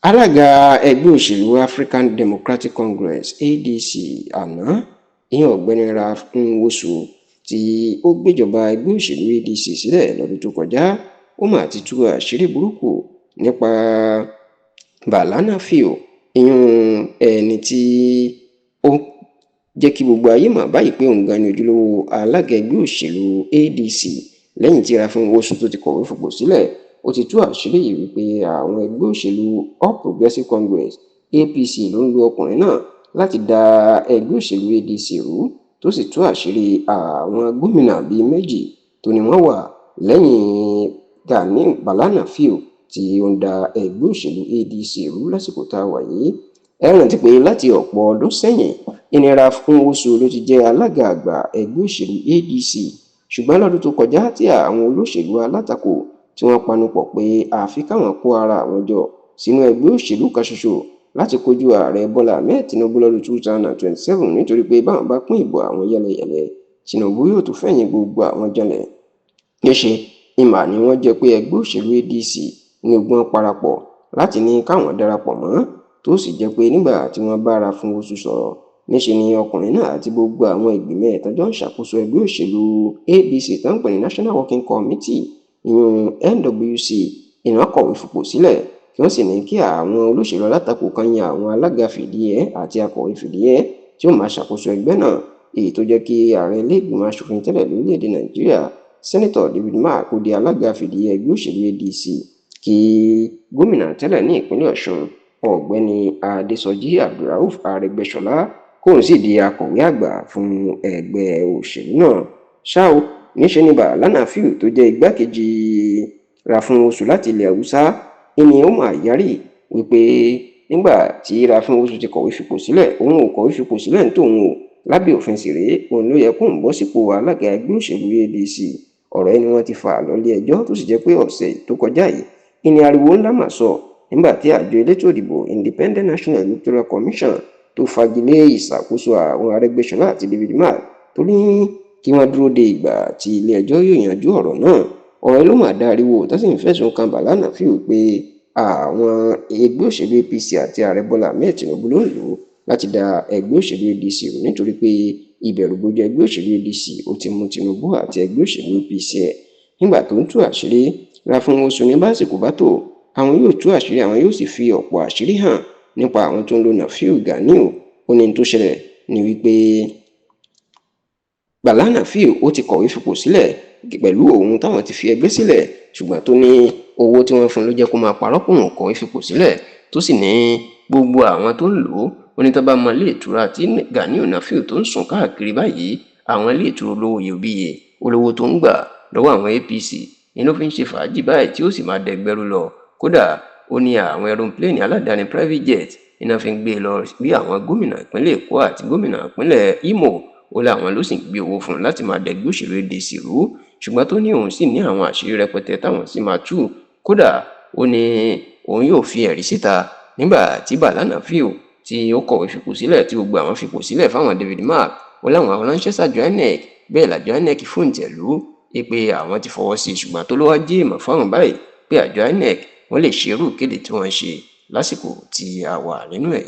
Alága ẹgbẹ́ òṣèlú African Democratic Congress, ADC, àná, ìyẹn Ọ̀gbẹ́ni Ralph Nwosu, tí ó gbéjọba ẹgbẹ́ òṣèlú ADC sílẹ̀ lọ́dún tó kọjá, ó mà ti tú àṣírí burúkú nípa Bala Nafiu, ìyẹn ẹni tí ó jẹ́ kí gbogbo ayé mọ̀ báyìí pé òun gan ni ojúlówó alága ẹgbẹ́ òṣèlú ADC lẹ́yìn tí Ralph Nwosu tó ti kọ̀wé fipò sílẹ̀. Ó ti tú àṣírí yìí wípé àwọn ẹgbẹ́ òṣèlú All Progressives Congress, APC, ló ń lo ọkùnrin náà láti da ẹgbẹ́ òṣèlú ADC rú, tó sì tú àṣírí àwọn gómìnà bíi méjì tó ní wọ́n wà lẹ́yìn Gani Bala Nafiu tí ó ń da ẹgbẹ́ òṣèlú ADC rú lásìkò tá a wà yìí. Ẹ rántí pé láti ọ̀pọ̀ ọdún sẹ́yìn ni Ralph Nwosu ló ti jẹ́ alága àgbà ẹgbẹ́ òṣèlú ADC, ṣùgbọ́n lọ́dún tó kọjá tí àwọn olóṣèlú alátakò tí wọ́n panupọ̀ pé àfi káwọn kó ara àwọn jọ sínú ẹgbẹ́ òṣèlú kan ṣoṣo láti kojú Ààrẹ Bọ́lá Ahmed Tinubu lọ́dún 2027, nítorí pé báwọn bá pín ìbò àwọn yẹ́lẹyẹ̀lẹ, Tinubu yóò tún fẹ̀yìn gbogbo àwọn janlẹ̀. Níṣe ìmà ni wọ́n jẹ́ pé ẹgbẹ́ òṣèlú ADC ní ogun parapọ̀ láti ní káwọn darapọ̀ mọ́, tó sì jẹ́ pé nígbà tí wọ́n bá Ralph Nwosu sọ̀rọ̀, níṣe ni ọkùnrin náà àti gbogbo àwọn ìgbìmọ̀ ẹ̀ tán jọ ń ṣàkóso ẹgbẹ́ òṣèlú ADC tó ń pè ní National Working Committee, ìyún NWC, ìná kọ̀wé fipò sílẹ̀, kí wọ́n sì ní kí àwọn olóṣèlú alátakò kan yan àwọn alága fìdíhẹ àti akọ̀wé fìdíhẹ tí ó máa ṣàkóso ẹgbẹ́ náà, èyí tó jẹ́ kí ààrẹ ilé-ìgbìmọ̀ asòfin tẹ́lẹ̀ lórílẹ̀‐èdè Nàìjíríà, Sẹ́nitọ̀ David Mark, kó di alága fìdíhẹ ẹgbẹ́ òṣèlú ADC, kí gómìnà tẹ́lẹ̀ ní ìpínlẹ̀ Ọ̀ṣun, Ọ̀gbẹ́ni Adésọjí Abdulrauf Arẹ́gbẹ́ṣọlá, kóun sì di akọ̀wé àgbà fún ẹgbẹ́ òṣèlú náà. Ṣá ò níṣẹ́ ní Bala Nafiu tó jẹ́ igbákejì Ralph Nwosu láti ilẹ̀ Haúsá ìní ó máa yarí wípé nígbà tí Ralph Nwosu ti kọ̀wé fipò sílẹ̀, òun ò kọ̀wé fipò sílẹ̀ ní tòun o, lábẹ́ òfin sì rèé, òun ló yẹ kóun bọ́ sípò alága ẹgbẹ́ òṣèlú ADC. Ọ̀rọ̀ ẹni wọ́n ti fà lọ́lé ẹjọ́, tó sì jẹ́ pé ọ̀sẹ̀ tó kọjá yìí ìní ariwo ńlá mà sọ nígbà tí àjọ elétò ìdìbò Independent National Electoral Commission tó fagilé ìṣàkóso àwọn Arẹ́gbẹ́ṣọlá àti David Mark, tó ní kí wọ́n dúró de ìgbà tí ilé ẹjọ́ yóò yanjú ọ̀rọ̀ náà. Ọ̀rọ̀ ló mà dá ariwo tó sì ń fẹ̀sùn kan Bala Nafiu pé àwọn ẹgbẹ́ òṣèlú APC àti Ààrẹ Bọ́lá Ahmed Tinubu ló ń lò ó láti da ẹgbẹ́ òṣèlú ADC rú, nítorí pé ìbẹ̀rùbojo ẹgbẹ́ òṣèlú ADC ó ti mú Tinubu àti ẹgbẹ́ òṣèlú APC ẹ̀. Nígbà tó ń tú àṣírí, Ralph Nwosu ní básìkò bá tó, àwọn yóò tú àṣírí, àwọn yóò sì fi ọ̀pọ̀ àṣírí hàn nípa àwọn tó ń lo Nafiu Ganiu. Ó ní tó ṣẹlẹ̀ ní wípé Bala Nafiu ó ti kọ̀wé fipò sílẹ̀ pẹ̀lú òun táwọn ti fi ẹgbẹ́ sílẹ̀, ṣùgbọ́n tó ní owó tí wọ́n fún ló jẹ́ kó máa parọ́ pé òun kọ̀wé fipò sílẹ̀, tó sì ní gbogbo àwọn tó ń lò ó, ó ní tó bá mọ ilé ìtura tí Ganiu Nafiu tó ń sùn káàkiri báyìí, àwọn ilé ìtura olówó iyebíye, olówó tó ń gbà lọ́wọ́ àwọn APC ni ló fi ń ṣe fàájì báyìí tí ó sì máa dẹgbẹ́rú lọ. Kódà ó ní àwọn aeroplane aládàáni, private jet, iná fi ń gbé e lọ bí àwọn gómìnà ìpínlẹ̀ Èkó àti gómìnà ìpínlẹ̀ Imo. Ó láwọn ló sì ń gbé owó fún un láti máa dẹgbẹ́ òṣèlú ADC rú, ṣùgbọ́n tó ní òun sì ní àwọn àṣírí rẹpẹtẹ táwọn sì máa tú. Kódà ó ní òun yóò fi ẹ̀rí síta nígbà tí Bala Nafiu tí ó kọ̀wé fipò sílẹ̀, tí gbogbo àwọn fipò sílẹ̀ fáwọn David Mark, ó láwọn ránṣẹ́ sàjọ INEC, bẹ́ẹ̀ làjọ INEC fòǹtẹ̀ lù ú pé àwọn ti fọwọ́ sí i, ṣùgbọ́n tó ló wá jẹ́ ìmọ̀ fáwọn báyìí pé àjọ INEC wọ́n lè ṣerú ìkéde tí wọ́n ń ṣe lásìkò tí a wà nínú ẹ̀.